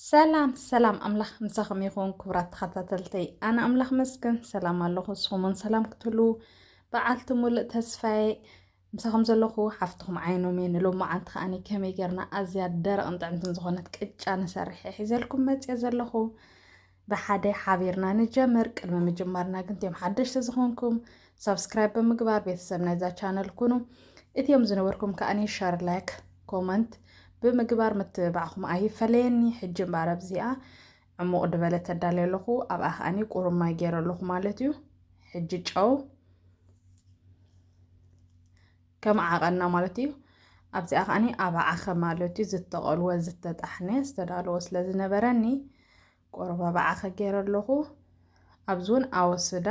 ሰላም ሰላም፣ ኣምላኽ ምሳኹም ይኹን ክቡራት ተኸታተልተይ። ኣነ ኣምላኽ መስገን ሰላም ኣለኹ፣ ንስኹም እውን ሰላም ክትህልዉ በዓልቲ ሙሉእ ተስፋ እየ። ምሳኹም ዘለኹ ሓፍትኹም ዓይኖም እየ። ንሎማዓንቲ ከኣ ከመይ ጌርና ኣዝያ ደረቕን ጥዕምትን ዝኾነት ቅጫ ንሰርሕ እየ ሒዘልኩም መጽየ ዘለኹ። ብሓደ ሓቢርና ንጀምር። ቅድሚ ምጅማርና ግን፣ እትዮም ሓደሽቲ ዝኾንኩም ሳብስክራይብ ብምግባር ቤተሰብ ናይዛ ቻነል ኩኑ። እትዮም ዝነበርኩም ከኣ ሸር፣ ላይክ፣ ኮመንት ብምግባር ምትብባዕኹም ኣይፈለየኒ። ሕጂ እምበኣር ኣብዚኣ ዕሙቕ ዝበለ ተዳልየ ኣለኹ። ኣብኣ ከኣ ቁሩብ ማይ ገይረ ኣለኹ ማለት እዩ። ሕጂ ጨው ከም ዓቐና ማለት እዩ። ኣብዚኣ ከኣ ኣብ ዓኸ ማለት እዩ ዝተቐልወ ዝተጣሕነ ዝተዳለወ ስለ ዝነበረኒ ቁሩብ ኣብ ዓኸ ገይረ ኣለኹ። ኣብዚ እውን ኣወስዳ።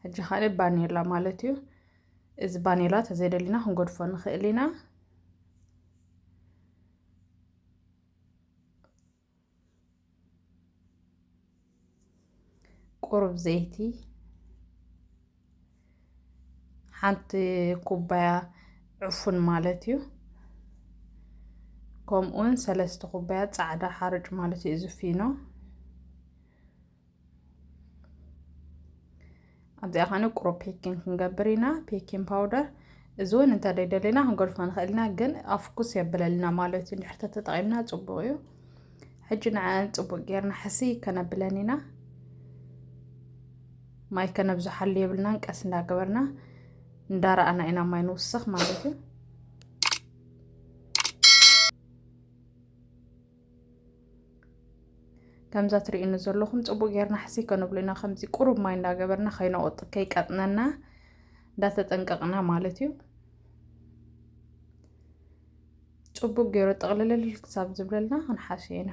ሕጂ ካልእ ባኔላ ማለት እዩ። እዚ ባኔላ ተዘይደሊና ክንገድፎ ንኽእል ኢና። ቁሩብ ዘይቲ፣ ሓንቲ ኩባያ ዕፉን ማለት እዩ። ከምኡውን ሰለስተ ኩባያ ጻዕዳ ሓርጭ ማለት እዩ። እዚ ፊኖ ኣብዚኣ ኸነ ቁሩብ ፔኪን ክንገብር ኢና። ፔኪን ፓውደር እዚ እውን እንተ ደይደለና ክንገድፎ ንኽእል ኢና፣ ግን ኣፍኩስ የብለልና ማለት እዩ። እንድሕር ተተጠቒምና ጽቡቕ እዩ። ሕጂ ንዐን ጽቡቕ ጌርና ሕስይ ከነብለን ኢና። ማይ ከነብዝሓሉ የብልናን። ቀስ እንዳገበርና እንዳረኣና ኢና ማይ ንውስኽ ማለት እዩ። ከምዛ ትርእዩኒ ዘለኹም ጽቡቕ ጌርና ሕስይ ከነብሎ ኢና። ከምዚ ቁሩብ ማይ እንዳገበርና ከይነቑጥ ከይቀጥነና እንዳተጠንቀቕና ማለት እዩ። ጽቡቕ ገይሩ ጥቕልልል ክሳብ ዝብለልና ክንሓስዮ ኢና።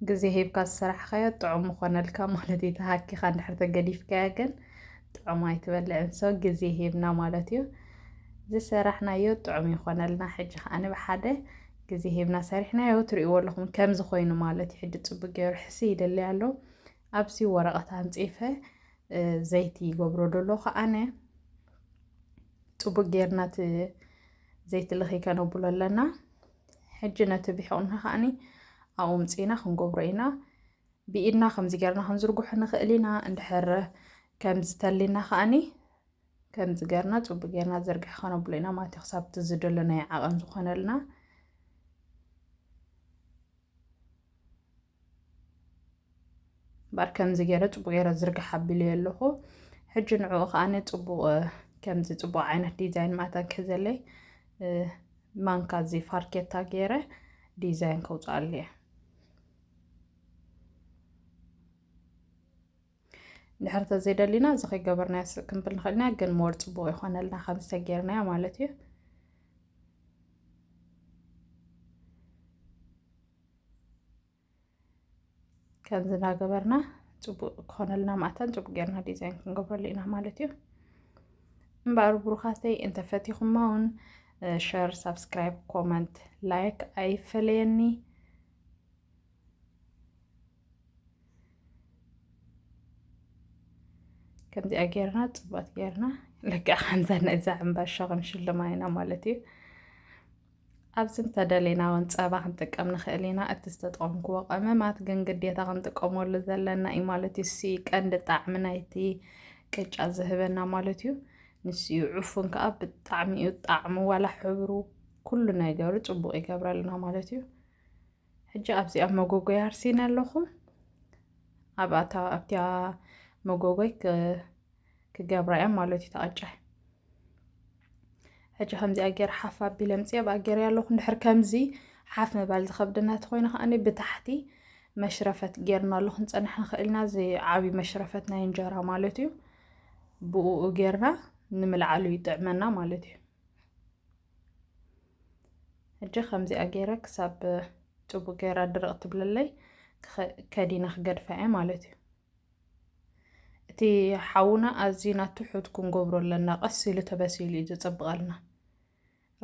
ግዜ ሂብካ ዝሰራሕኻዮ ጥዑም ምኾነልካ ማለት እዩ። ተሃኪኻ እንድሕር ተገዲፍካዮ ግን ጥዑም ኣይትበልዕን። So ግዜ ሂብና ማለት እዩ። ዝሰራሕናዮ ጥዑም ይኾነልና። ሕጂ ከኣ ብሓደ ግዜ ሂብና ሰሪሕናዮ ትርእይዎ ኣለኹም ከምዚ ኮይኑ ማለት እዩ። ሕጂ ጽቡቕ ገይሩ ሕስይ ይደሊ ኣሎ። ኣብዚ ወረቐት ኣንጺፈ፣ እ፣ ዘይቲ ይገብሮ ደሎ ከኣነ ጽቡቕ ጌርና እቲ ዘይቲ ልኺ ከነብሎ ኣለና። ሕጂ ነቲ ብሒቕና ከኣኒ ኣብኡ ምጺእና ክንገብሮ ኢና። ብኢድና ከምዚ ጌርና ክንዝርግሖ ንኽእል ኢና። እንድሕር ከምዚ ተሊና ከኣኒ ከምዚ ጌርና ጽቡቕ ጌርና ዘርግሒ ከነብሎ ኢና ማለት እዩ። ክሳብ እቲ ዝደለናዮ ዓቐን ዝኾነልና። እምበኣር ከምዚ ገይረ ጽቡቕ ገይረ ዝርግሕ ኣቢለዮ ኣለኹ። ሕጂ ንዕኡ ከኣ ጽቡቕ፣ ከምዚ ጽቡቕ ዓይነት ዲዛይን ማእታ ክሕዘለይ፣ እ፣ ማንካ እዚ ፋርኬታ ገይረ ዲዛይን ከውጽኣሉ እየ። ድሕር ተዘይደሊና እዚ ከይገበርናዮ ስቕ ክንብል ንኽእል ኢና፣ ግን ሞር ጽቡቕ ይኾነልና ከምዚ ተገይርናዮ ማለት እዩ። ከምዚ እናገበርና ጽቡቕ ክኾነልና ማእታን ጽቡቕ ጌርና ዲዛይን ክንገብረሉ ኢና ማለት እዩ። እምበኣር ብሩኻተይ እንተፈቲኹማ እውን፣ እ፣ ሸር፣ ሳብስክራይብ፣ ኮመንት፣ ላይክ ኣይፈለየኒ። ከምዚኣ ጌርና ጽቡቓት ጌርና ልክዕ ከምዛ ነዛ ዕምባሻ ክንሽልማ ኢና ማለት እዩ። ኣብዚ እንተደሊና እውን ጸባ ክንጥቀም ንኽእል ኢና። እቲ ዝተጠቐምክዎ ቀመማት ግን ግዴታ ክንጥቀመሉ ዘለና እዩ ማለት እዩ። እሱ እዩ ቀንዲ ጣዕሚ ናይቲ ቅጫ ዝህበና ማለት እዩ። ንሱ እዩ ዕፉን ከኣ ብጣዕሚ እዩ ጣዕሙ፣ ዋላ ሕብሩ ኩሉ ነገሩ ጽቡቕ ይገብረልና ማለት እዩ። ሕጂ ኣብዚ ኣብ መጎጎያ ኣርሲነ ኣለኹ። ኣብታ፣ ኣብቲያ መጎጎይ ክ-፣ ክገብራ እያ ማለት እዩ ተቐጫ። ሕጂ ከምዚኣ ገይረ ሓፍ ኣቢለ ኣምፅእ ኣብኣ ገይረ ኣለኹ። እንድሕር ከምዚ ሓፍ ምባል ዝኸብደና ተኾይኑ ከኣ ብታሕቲ መሽረፈት ጌርናሉ ክንፀንሕ ንኽእል ኢና። እዚ ዓብዪ መሽረፈት ናይ እንጀራ ማለት እዩ። ብኡ ጌርና ንምልዓሉ ይጥዕመና ማለት እዩ። ሕጂ ከምዚኣ ገይረ ክሳብ ጽቡቕ ገይራ ድርቕ ትብለለይ ክኸ-፣ ከዲነ ክገድፋ እየ ማለት እዩ። እቲ ሓውና ኣዚና ትሑት ክንገብሮ ኣለና። ቀስ ኢሉ ተበሲሉ እዩ ዘጸብቐልና።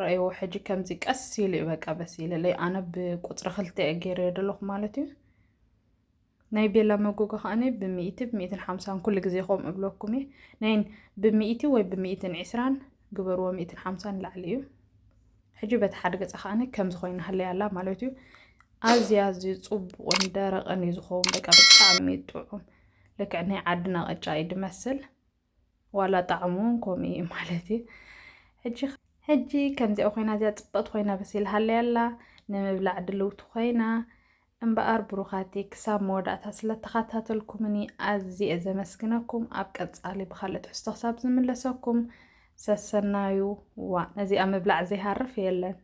ረእይዎ ሕጂ ከምዚ ቀስ ኢሉ እዩ በቃ በሲልለይ። ኣነ ብቁፅሪ ክልተ እየ ገይረዮ ዘለኹ ማለት እዩ። ናይ ቤላ መጎጎ ከዓኒ ብሚእቲ ብሚእትን ሓምሳን ኩሉ ግዜ ከምኡ እብለኩም እየ። ናይ ብሚእቲ ወይ ብሚእትን ዕስራን ግበርዎ፣ ሚእትን ሓምሳን ላዕሊ እዩ። ሕጂ በቲ ሓደ ገፃ ከዓኒ ከምዚ ኮይና ሃለያ ኣላ ማለት እዩ። ኣዝያ ኣዝዩ ፅቡቕን ደረቕን እዩ ዝኸውን። በቃ ብጣዕሚ ጥዑም፣ ልክዕ ናይ ዓድና ቅጫ እዩ ዝመስል። ዋላ ጣዕሙ እውን ከምኡ እዩ ማለት እዩ። ሕጂ ሕጂ ከምዚኣ ኮይና፣ እዚኣ ፅብቕቲ ኮይና በሲላ ሃለያ ኣላ። ንምብላዕ ድልውቲ ኮይና። እምበኣር ብሩኻቲ፣ ክሳብ መወዳእታ ስለተኸታተልኩምኒ ኣዝየ ዘመስግነኩም። ኣብ ቀጻሊ ብኻልእ ትሕዝቶ ክሳብ ዝምለሰኩም ሰሰናዩ። ዋ ነዚኣ ምብላዕ ዘይሃርፍ የለን።